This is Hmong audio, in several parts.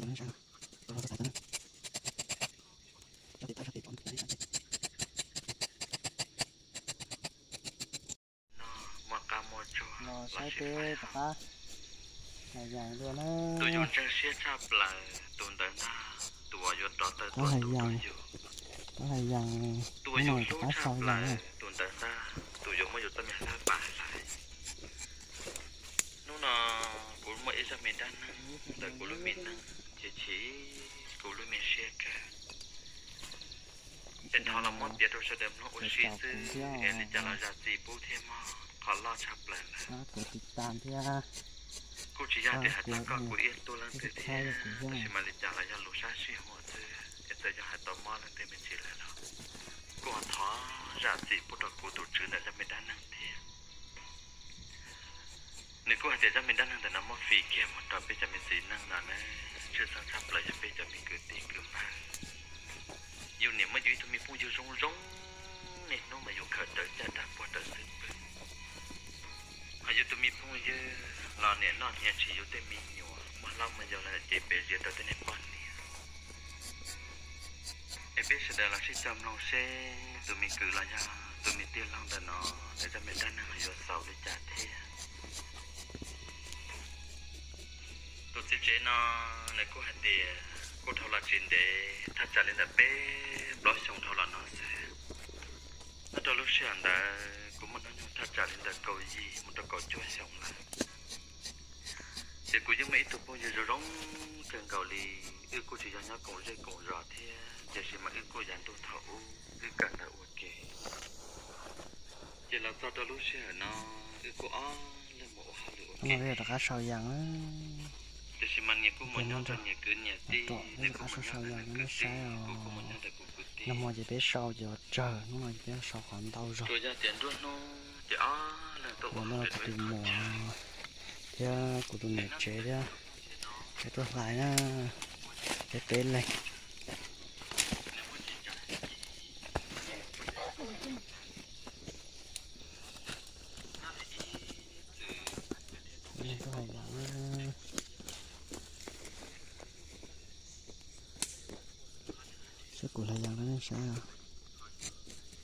Los saib peb rov qab hais yas dua na. Tus yus ntseeg siab tshaj plaws tus ntawd ntag, tus uas yuav rov tawm tuaj tus rau yus. Rov hais yas, tus uas yus hlub tshaj plaws tus ntawd ntag, tus yuav muab yus txoj me hlab pas hlais. Hnub no kuv muaj ib zaj me dab neeg ntawm kuv lub me neej, chim chim kuv lub me siab kawg. Es thov los muab piav rau sawv daws mloog ua si xwb, es li cas los zam txim pub thiab mog, qhov loj tshaj plaws lawm. Kuv tsis yog tias hais txog koj kuv ib tug leej twg thiab, tab sis mas li cas los yog lus sab sij huam xwb, es txawm yog hais tau mob leej twg me ntsis lawm los kuj ho thov zam txim pub rau kuv tus tswv ntawm zaj me dab neeg thiab. Nws kuj hais tias zaj me dab neeg ntawm no muab fij kiag mus rau peb cov me txiv neej no na, tshwj xeeb tshaj plaws yog peb cov me kwv tij kwv npawg. Yus niam muab yus ib tug me phooj ywg zoo zoo, niaj hnub mas yus khaws rawv caj dab puag rawv xwb pwg. Ho yus tus me phooj ywg los niam noj hnia ntshis yus tej me nyuam, muab hlob muab yau los cev pem zias rau tej niag poj niam. Es peb sawv daws los sib coj mloog seb tus me kwv los yog tus me tij laug ntawm no, nws zaj me dab neeg yuav xaus li cas thiab. Tus txiv tsev no nws kuj hais tias kuj dhau los tsis ntev, thaj tsam li ntawm peb plaub xyoos dhau los no xwb. Nyob rau lub sij hawm ntawd kuv muaj hnub nyoog thaj tsam li ntawm kaum yim mus rau kaum cuaj xyoos lawm. Ces kuv yeej muaj ib tug phooj ywg zoo zoo kawg nkaus li, wb kuj tsis yog nyob koom zej koom zos thiab, tiam sis mas wb kuj yav ntuj thaum ub wb kawm ntawv ua ke. Ces los txog rau lub sij hawm no, wb kuj ob leeg mus ua hauj lwm ua ke. Rov qab sau yas, tiam sis mas nyias kuj mus nyob ntawm nyias kwv nyias tij, nws kuj mus nyob ntawm nws kwv tij, kuv kuj mus nyob ntawm kuv kwv tij. Nag hmo ces peb sau ces tsawg, hnub no ces peb sau qhov ntau zog. Tsuas yog tias nruab hnub ces ob leeg tuaj ua hauj lwm ib qho thiab kuv tus niam tsev thiab, peb tuaj hlais na, peb peb leeg. Peb leeg tuaj hlais yas na. Saib kuv hlais yas rau nej saib os.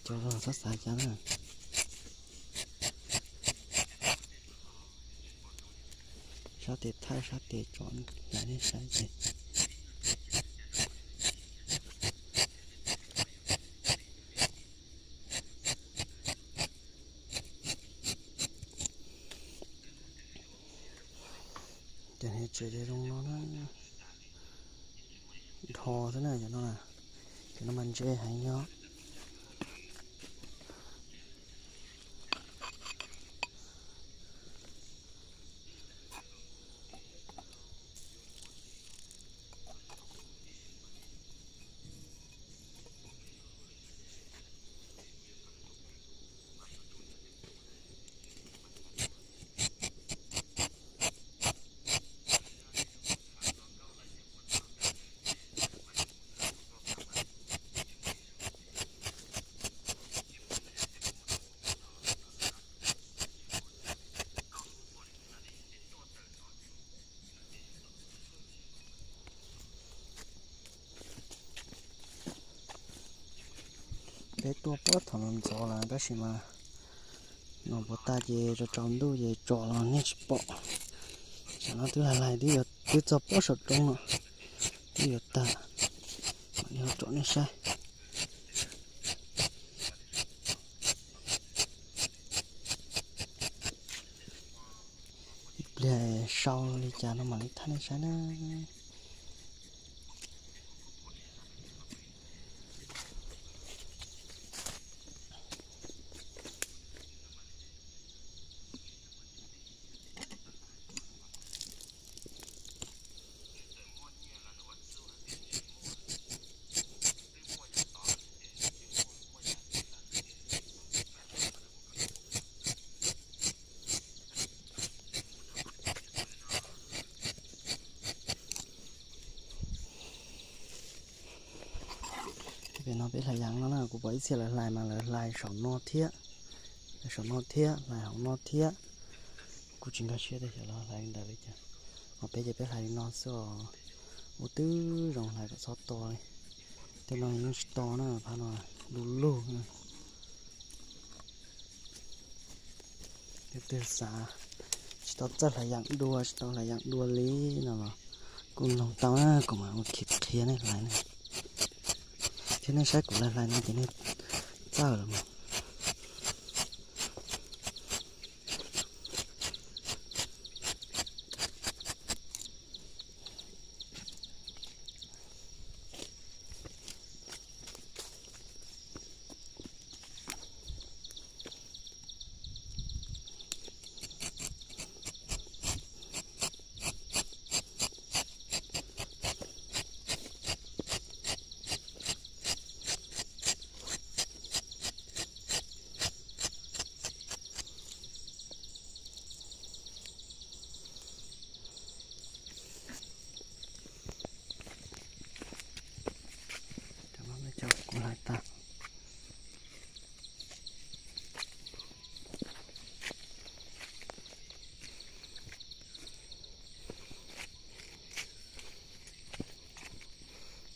Cov zog txhob xav cas na. Sab tes thaij sab tes tsom hlais nej saib ces. Cov niag tsev zoo no na, dhos xwb na cov no na, cov no mas ntse heev os. Peb tuaj puag thaum no ntxov lawm tab sis mas no puas tag ces tsaus tsaus ntuj ces tsom los nej tsis pom. Tam no twb hlais hlais twb txog puag saum roob no, twb yuav tag, mam li ho tsom nej saib. Ib pliag sau li cas no mam li thaij nej saib na. Pem no peb hlais yas no na, kuv pom ib txhia lawv hlais mas lawv hlais saum no thiab, hlais saum no thiab, hlais hauv no thiab. Kuv tsis nkag siab tias xyov lawv hlais li ntawd li cas. Ho peb ces peb hlais li no xwb os. Kuv twb zoo hlais kom txhob to li. Tej no yeej tsis to na, phab no du lug. Tus twg xav tsis tau txawj hlais yaam dua, tsis tau hlais yaam dua li no los kuj noog tau na, kuv mam ua khiv qhia nej hlais na. Thiab nej saib kuv hlais hlais no ces nej txawj lawm mas. Cov no nej cov kuv hlais tag.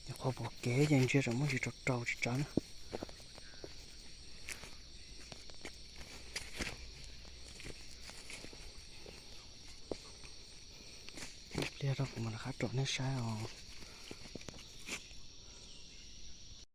Nyuam qhuav pom kev ces ntsia tsam muaj ntsis rau rau tsis tsav na. Ib pliag rau kuv mam rov qab rau nej saib os.